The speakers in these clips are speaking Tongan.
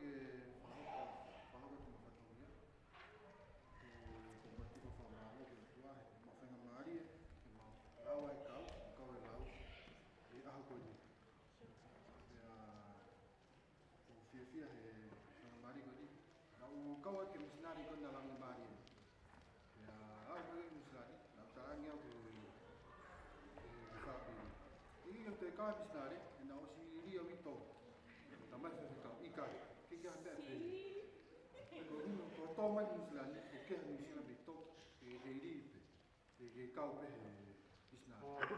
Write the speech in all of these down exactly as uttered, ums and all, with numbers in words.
Ke fakahoko, fakahoko atu ʻema fatongia. Ko, ko e tuku fakamālō ki he ʻOtua, he maʻu faingamālie, he maʻu lau ʻa e kau, kau e lau, he ʻaho ko eni. Pea, ʻoku ou fiefia he faingamālie ko eni. Naʻá ku kau atu ki he misinale ko ena naʻe lau ʻene mālie. Pea, ʻalu ki he misinale, naʻá ku talaange au ki he, ki he fāmili. ʻIkai ke toe kau he misinale, he naʻe ʻosi lī au ʻi Tonga. Talamai ʻe he faifekau, ʻikai, ʻikai ke ʻi ai ha meʻa pehē. Ko e ʻuhinga, ko e tō mai ki Nuʻusila ni, ʻoku kehe ʻa Nuʻusila mei Tonga, ʻe, ʻe lī pē, ʻe, ʻe kau pē he misinale.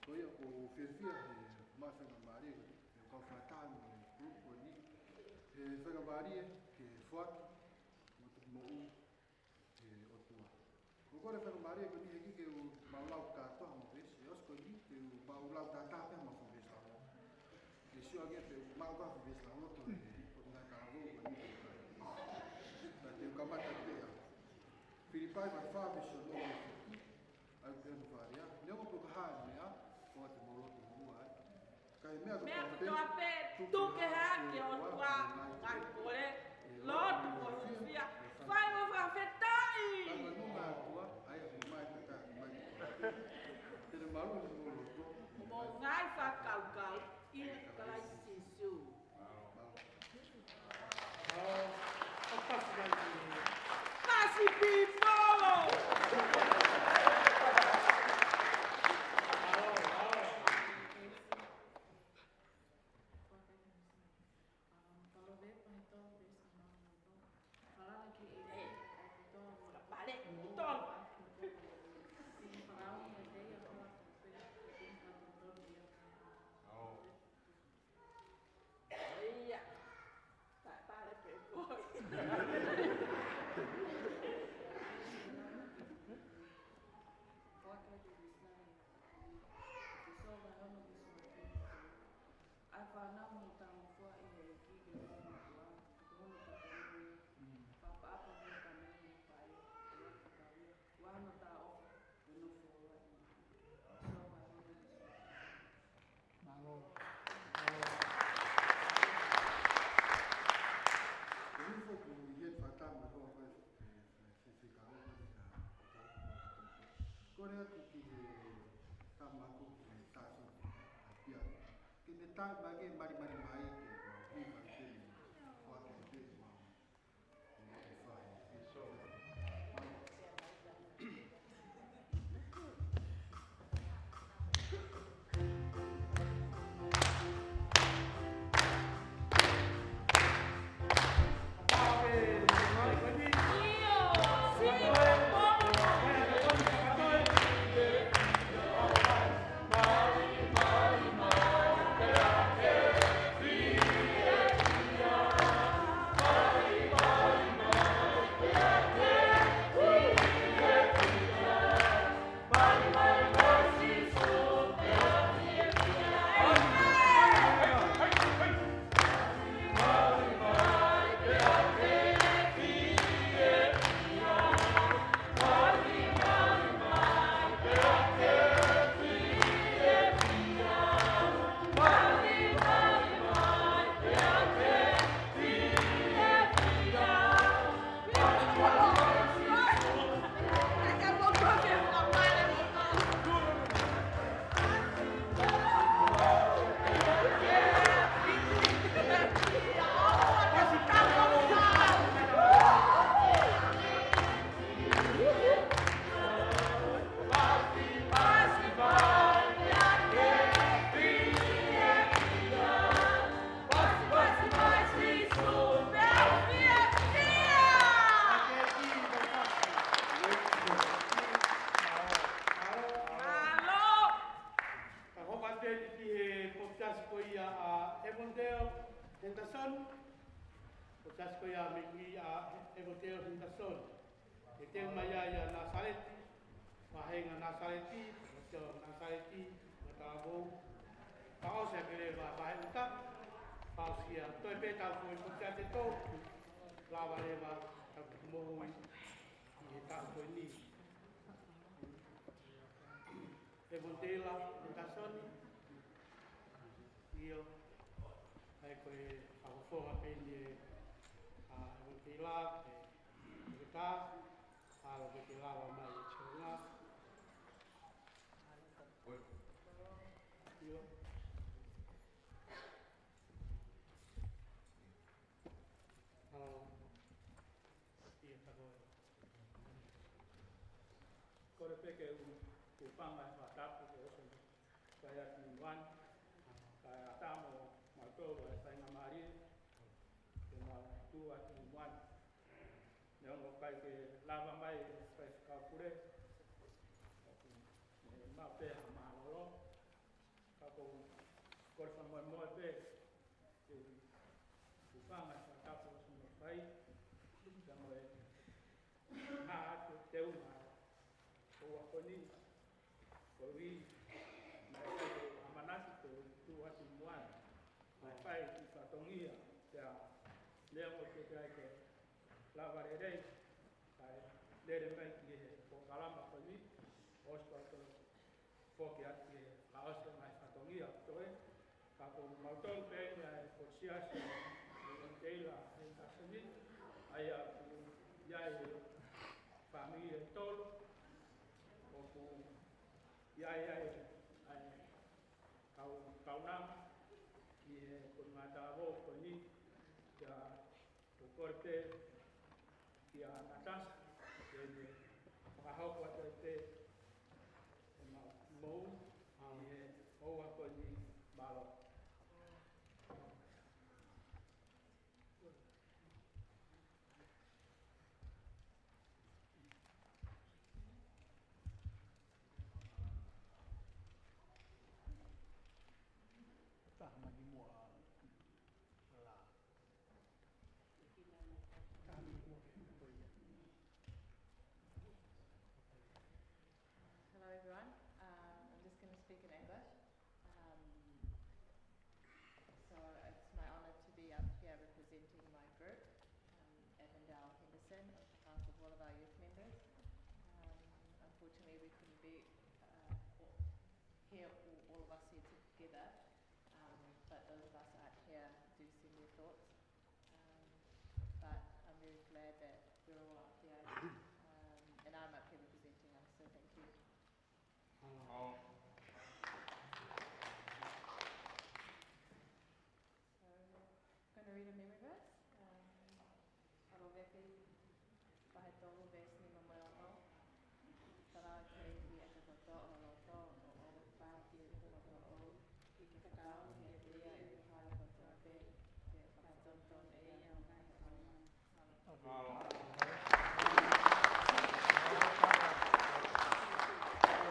Ko ia ʻoku ou fiefia he maʻu faingamālie, he kau fakataha mo e kulupu ko eni, he faingamālie ke foaki mo tuku moʻui ki he ʻOtua. ʻOku ou kole faingamālie ko eni he ʻikai ke u maʻu lau kātoa mo e veesi, ʻosi ko eni ke u maʻu lau tātā pē mo e veesi lau. Ke sio ange pe ʻoku maʻu ka veesi lau loto he ʻoku ngai talavou ko eni. Ka te u kamata pē ʻa Filipai vahe fā veesi ono mo e fitu, ʻa ia ko e ʻuhinga fale ā. Neongo pe ko e hā e meʻa, ko e te mou lotu muʻa ai. Ka ʻi he meʻa kotoa pē, tuku kehe ʻaki ʻe he ʻOtua ʻa e ngaahi kole, lotu mo e hūfia, fai mo e fakafetaʻi. Fai mo e nonga ʻOtua, ʻa ia ʻoku mai tataki mai. Te ne malu ʻi hoʻomou loto. Mo e ngaahi fakakaukau, ʻia Kalaisi Sīsū. Pasi pipolo. Pale, tonu. ʻIo. Ta, pale pē foʻi. ʻA e fānau mo e tangata ʻi he ʻEiki ke nau ʻi he ʻOtua, ke hono takanui, papa apa mo e tamai mo e faʻē, ʻo laka kau ia, ʻo ʻi hono taʻofi, ʻo nofo ʻo ʻi ai. Mālō. Mālō. Ko e hifo ku i he fata mo e hoa ko e, e, e, e, fika o ko e ka, ka, ka, kole atu ki he tama ko e taso a pia. Ke ne taʻe mai ke mali mali mai ke mau hui mai ke mau hoa ke ke mau. Ka hoko atu eni ki he potu siasi ko ia ʻa ʻEvonitele Henderson. Potu siasi ko ia mei mui ʻa ʻEvonitele Henderson. ʻE teu mai ia ʻia Nāsaleti, vahenga Nāsaleti, ʻo Nāsaleti, mo e talavou. Fakaʻosi ake leva vahe ʻuta, fakaʻosi ia, toe pē tau ko e potu siasi ʻe tolu, lava leva, tau moʻui, ʻi he taʻu ko eni. ʻEvonitele Henderson, ʻio, ʻa ia ko e fakafofonga pē eni ʻe Ila, e, e tā, ʻalu ke ke lava mai e tōnga. ʻIo. ʻAlu. ʻIo, tā koe. Kole pē ke u, u panga e fakatapu ke oso. Kae ʻatā mo e, kae ʻatā mo mautolu e faingamālie ke mau tuʻu atu ʻi muʻa. Neongo ʻikai ke lava mai e faifekau pule, ʻoku mau pē ha mālōlō. Ka ko, kole fakamolemole pē ke u, u panga e fakatapu ʻosi mo fai, ka mo e hā atu teunga ʻo e ʻaho ni, koeʻuhi, naʻe ʻikai ke u ʻamanaki te u tuʻu atu ʻi muʻa ni. Naʻe fai e fatongia, pea neongo ʻikai ke lava lelei, kae lele mai ki he polokalama ko eni, ʻosi ko ʻetau foki atu ki he fakaʻosi ʻo e ngaahi fatongia ʻo e toe, ka ko mautolu pē ia ʻi he Siasi ʻo Teila ʻi Tasani, ʻa ia ʻoku ʻi ai e fāmili ʻe tolu, ʻoku ʻi ai, ʻi ai, ʻa e kau, kaunanga ʻi he konga talavou ko eni, ia ʻoku kole pē kia Natasa, ke ne fakahoko atu ai pē ʻemau moʻui ʻi he ʻaho ko eni, mālō. Taha mai ki muʻa la. Taha mai ki muʻa. Hello, everyone. Um, I'm just gonna speak in English. Um, so it's my honor to be up here representing my group, um, Avondale Henderson, on behalf of all of our youth members. Um, unfortunately, we couldn't be, uh, all, here, all, all of us here together, um, but those of us out here do send their thoughts. Um, but I'm very glad that we're all up here, um, and I'm up here representing us, so thank you. So, I'm gonna read a memory verse. Um, ʻAlo Veesi vahe tolu veesi nima mo e ono. Tala atu ki he ʻEiki ʻa e kotoa ho loto, ʻo ʻofa ki he ʻofa ʻo e ʻOtua, ʻi he fekau kiate ia ʻi he hala kotoa pē, ke fakatonutonu ʻe ia ho ngaahi ʻamanaki. Mālō. Mālō.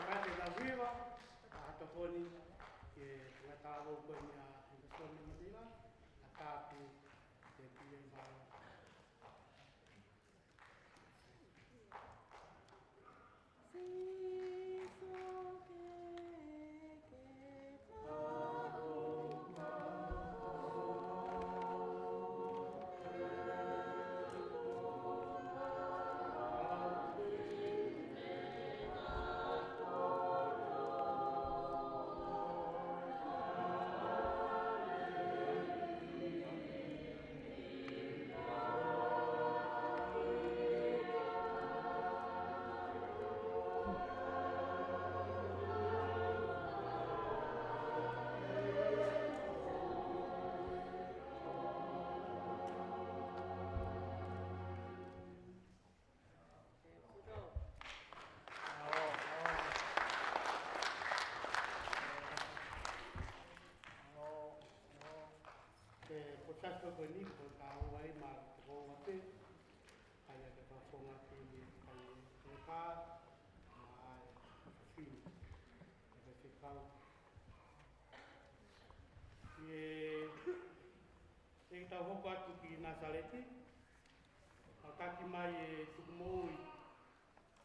Kātaki ʻetau hiva, ʻa e tokoni ki he ngaahi talavou ko eni ʻa Henderson mo Matila, ʻa e tāpuaki ki he mālō. Ko e pōtalanoa ko eni, ko e tau ai ma te ko ua pē, ʻa ia ke fakafofonga ki he kai e pā, ma e fafine, e fekau. ʻE, ʻe tau hoko atu ki Nasaleti, ʻo taki mai e tukumoʻui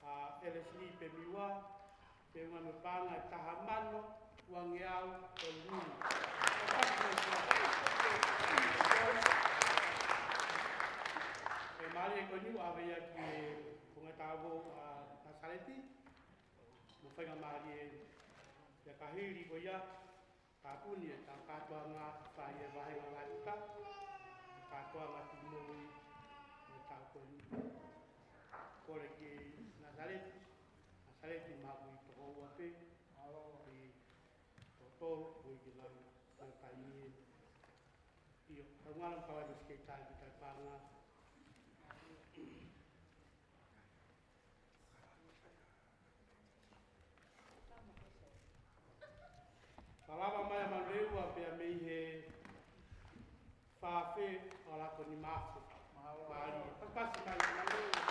ʻa Elesili Pemiua, feʻunga mo e paʻanga ʻe taha mano, uangeau, tolu nima. ʻE mālie ko eni ʻoku ʻave ia ki he konga talavou ʻa Nasaleti, mo faingamālie ia ka hili ko ia, tāpuni ʻetau kātoanga fai e vahenga vaheʻuta, kātoanga tukumoʻui, mo e Kole ki Nasaleti, Nasaleti, maʻa kui tokoua pē, ʻi totolu, kui ki lau, ko e taimi ē. ʻIo, tau ngalo pala ke sike tai ki tai panga. Palava mai ʻa Manurewa pea mei he fafē ʻo Lakonimaafu. Mālie. Papasi mai Manurewa.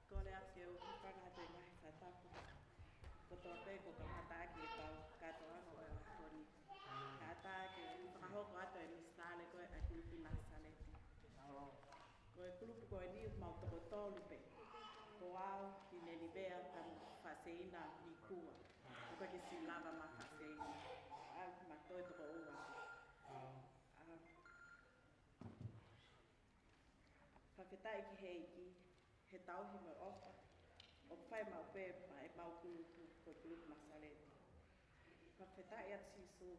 Kole atu ke u hūfanga atu he ngaahi fakatapu kotoa pē kuo kamataʻaki ʻetau kātoanga ʻo e ʻaho ni. Kae ʻatā ke u fakahoko atu e misinale ko ē ʻa e kulupu Nasaleti. Ko e kulupu ko eni ʻoku mau toko tolu pē. Ko au, Hineni Vea, pea mo Faseina Nikua. ʻOku ʻikai ke siʻi lava mai Faseina. Au, ma toe toko ua. ʻA, fakafetaʻi ki he ʻEiki, he tauhi mo e ʻofa ʻoku fai maʻu pē maʻa ʻemau kulupu, ko e kulupu Nasaleti. Fakafetaʻi atu Sīsū,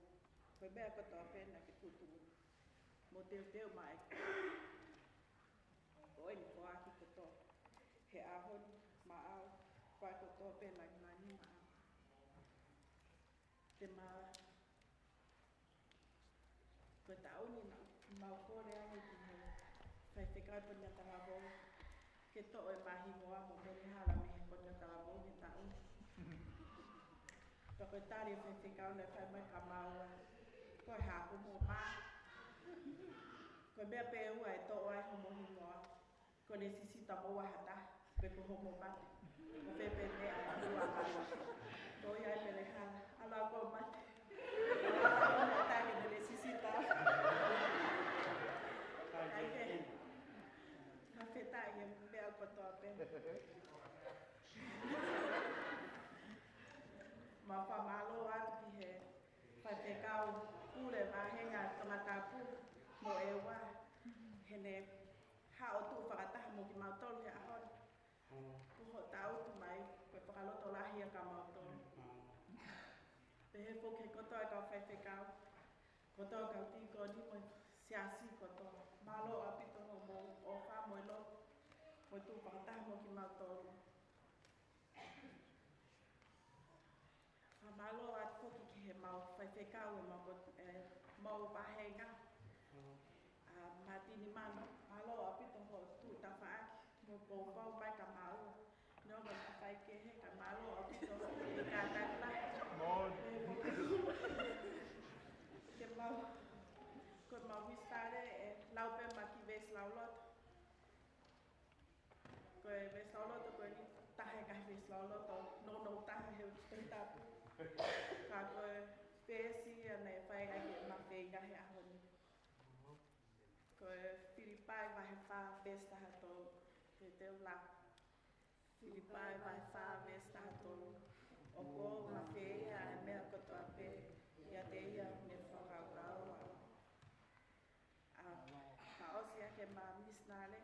ko e meʻa kotoa pē naʻa ke putu mo teuteu mai. Ko eni ko aki kotoa. He ʻaho ni maʻau, ko e kotoa pē naʻa ke nima. Te ma, ko e taʻu ni naʻa mau kole ange ki he faifekau Poniatalavou ke toʻo ʻema hingoa mo Mele Hala mei he Poniatalavou he taʻu ni. Pea ko e tali ʻa e faifekau naʻe fai mai kia maua, ko e hā, ko mo ma. Ko e meʻa pē ʻe ua ʻe toʻo ai homo hingoa. Ko Lesisita mo Wahata, pe ko homo mate. Ko fē pē meʻa ʻe ua ʻa. Ko ia ʻe Mele Hala, ʻalu ā koe ʻo mate. Mate ke Lesisita. ʻAi ke. Fakafetaʻi he meʻa kotoa pē. Ma fakamālō atu ki he faifekau pule vāhenga Tongatapu mo ʻEua. Heʻene haʻu ʻo tuʻu fakataha mo kimautolu he ʻaho ni. Ko hoʻo tangutu mai, ko e fakalotolahi ʻa kimautolu. Pehē foki ki he kotoa e kau faifekau, kotoa e kau tīkoni mo e siasi kotoa. Mālō ʻaupito hoʻomou ʻofa mo e lotu, mo e tuʻu fakataha mo kimautolu. Fakamālō atu foki ki heʻemau faifekau, ʻemau ko-, ʻemau vāhenga. ʻA Mātini Mano, mālō ʻaupito hoʻo tuʻu tafaʻaki mo poupou mai kia maua. Neongo ʻa e fai kehe, ka mālō ʻaupito hoʻo kātaki lahi. Ke mau, ko ʻemau misinale ʻe lau pē mai ki he veesi lauloto. Ko e veesi lauloto ko eni, taha e ngaahi veesi lauloto nounou taha he Tohi Tapu. Ka ko e veesi ia naʻe fai ʻaki ʻema feinga he ʻaho ni. Ko e Filipai vahe fā veesi taha tolu, te u lau. Filipai vahe fā veesi taha tolu. ʻOku ou mafeia ʻa e meʻa kotoa pē ʻiate ia ne fakakaukau au. ʻA, ka ʻosi ʻaki ʻema misinale,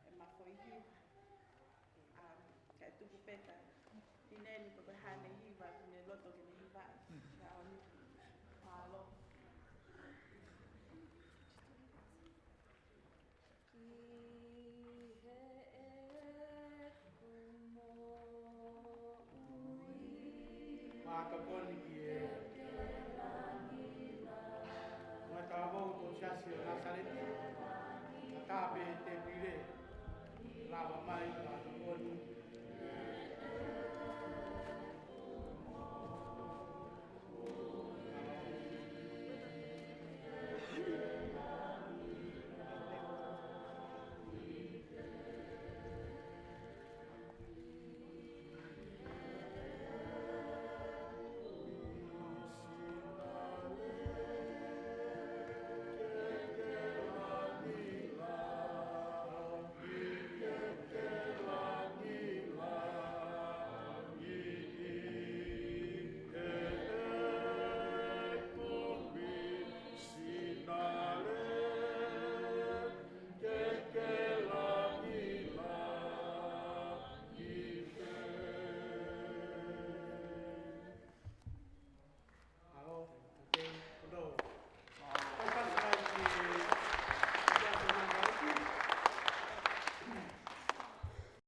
ʻema foʻi hiva. ʻA, kae tuku pē ʻa Hineni pe ko e hā ʻene hiva, ʻoku ne loto ke ne hivaʻi. Ka ʻoku mālō. Ki heʻeku moʻui. Mātokoni